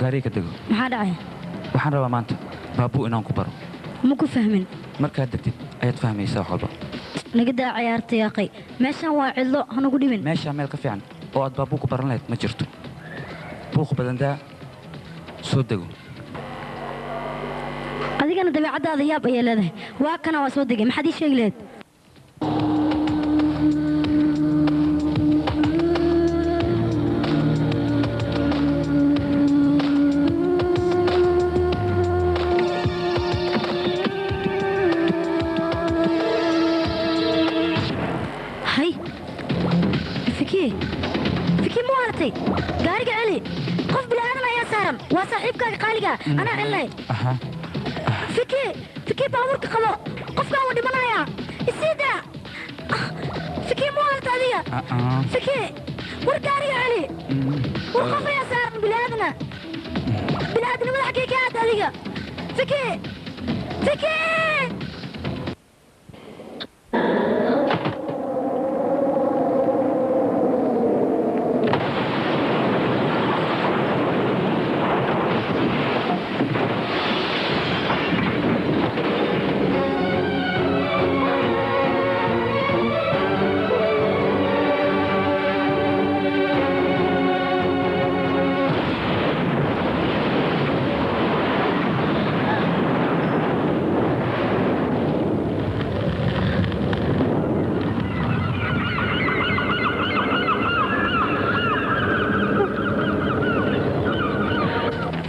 Gaariga ka dego. Maxaa dhacay? Waxaan rabaa maanta baabuu inaan ku baro. Ma ku fahmin. Markaad degtid ayaad fahmaysaa wax walba. Naga daa ciyaarta yaaqay. Meeshaan waa cidlo, hanugu dhibin. Meeshaan meel ka fiican oo aad baabuu ku baran lahayd ma jirto. Buuq badan daa, soo dego. Adigana dabeecaddaada yaab ayaa leedahay. Waa kana waa soo degay. Maxaad ii sheegi lahayd? Hay Fiki, Fiki ma waalatay? Gaariga celi. Qof bilaadan ayaa saaran. Waa saaxiibkaaga qaaliga. Anaa celinay. Aha. Fiki, Fiki baabuurka qabo. Qofkaan wuu dhimanayaa. Isii daa. Fiki ma waalatay adiga? Fiki, war gaariga celi. War qof ayaa saaran bilaadana. Bilaadanimada xaggee ka aad adiga? Fiki, Fiki.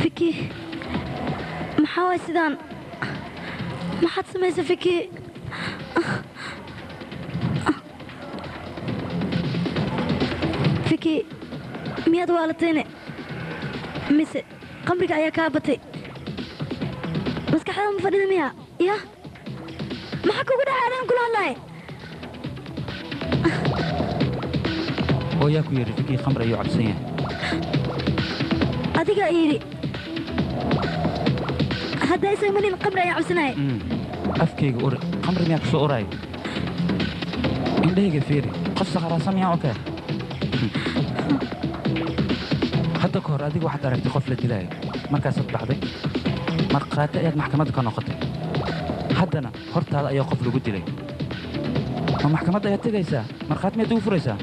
Fiki, maxaa waay sidaan? Maxaad samaysa Fiki? Fiki, miyaad waalatayne? Mise qamriga ayaa kaa batay? Maskaxda ma fadhida miya? Ya maxaa kugu dhacay adaan kula hadlaay? Oo yaa ku yidhi Fiki khamri ayuu cabsan yahay? Adiga yidhi. Hadda isaga malin qamri ayaa cabsanaya. Afkayga uri, khamri miyaa kusoo uraayo? Indhahayga fiiri, qof sakharaansan miyaa? Okay, hadda ka hor adiga waxaad aragtay qof la dilaayo, markaasaad baxday, markhaati ayaad maxkamadda ka noqotay. Haddana hortaada ayaa qof lagu dilay. Ma maxkamadda ayaad tegaysaa? Markhaati miyaad igu furaysaa?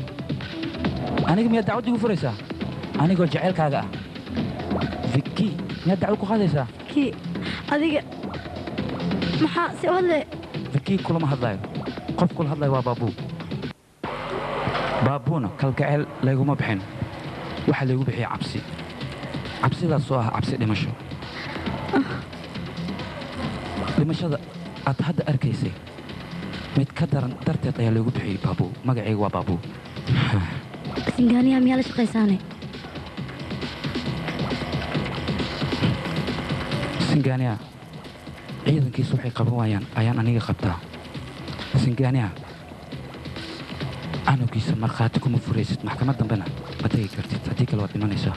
Aniga miyaad dacwad igu furaysaa? Anigoo jaceylkaaga ah, Viki, miyaad dacwad ku qaadaysaa? Fiki, adiga maxaa si u hadlay? Viki kulama hadlayo. Qof kula hadlayo waa baabuu. Baabuuna kalgacayl layguma bixin, waxaa laygu bixiyay cabsi, cabsidaas oo ah cabsi dhimasho. Dhimashada aad hadda arkaysay mid ka daran darteed ayaa laygu bixiyey baabuu. Magacayga waa baabuu. Singaaniya miyaa la shaqaysaane? Singaaniya ciidankiisu waxay qaban waayaan ayaan aniga qabtaa. Singaaniya canugiisa markhaati kuma furaysid, maxkamad dambena ma tegi kartid. Haddii kale waad dhimanaysaa.